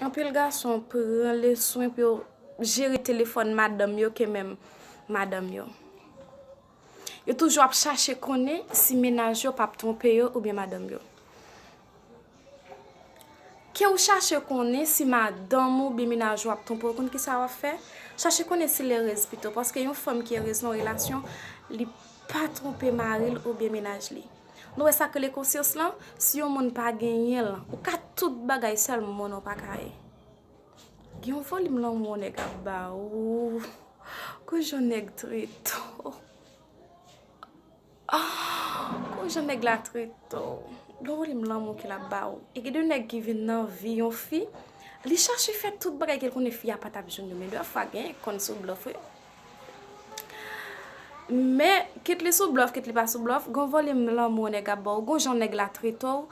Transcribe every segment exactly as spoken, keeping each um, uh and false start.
Anpil gason pran leson pou yo jere telefòn madanm yo ke menm madanm yo. Yo toujou ap chache konnen si mennaj yo p ap twonpe yo oubyen madanm yo. Ke ou chache konnen si madanm ou oubyen mennaj ou ap twonpe w, konn kisa w ap fè? Chache konnen si l erez pito, paske yon fanm ki erez nan yon relasyon, li pa twonpe mari l oubyen mennaj li. Nou wè sa k rele konsyans lan? Si yon moun pa genyen l, ou ka tout bagay, sèl moun ou pa ka ye. Gen yon volim lanmou yon nèg ap ba ou. Kou jan nèg trete w. Ah, kou jan nèg la trete w. Gen yon volim lanmou ke l ap ba ou. E gen de nèg ki vin nan vi yon fi, li chache fè tout bagay ke l konnen fi a pa t ap jwenn yo. Men de fwa gen konn sou blòf, wi. Men, kit li sou blòf, kit li pa sou blòf, gon volim lanmou nèg ap ba w, gon jan nèg la trete w,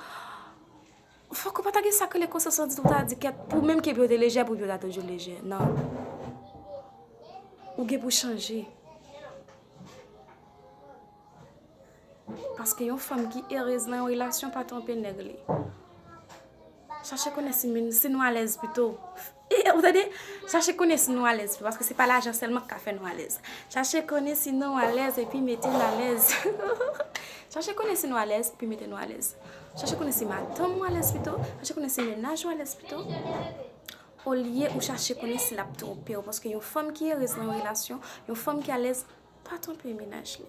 fòk ou pa ta gen sa k rele konsyans lan ditou, ou ta di kèt, pou menm ke pye w te lejè, pou pye w ta toujou lejè. Non. Ou gen pou chanje. Paske yon fanm ki erez nan yon relasyon pa twonpe nèg li. Chache konnen si, si nou alèz pito. E, ou tande? Chache konnen si nou alèz pito, paske se pa lajan sèlman k ka fè nou alèz. Chache konnen si nou alèz epi mete n alèz. Chache konnen si nou alèz epi mete nou alèz. Chache konnen si madanm ou alèz pito. Chache konnen si mennaj ou alèz pito. Olye ou chache konnen si l ap twonpe w, paske yon fanm ki erez nan yon relasyon, yon fanm ki alèz, pa twonpe mennaj li.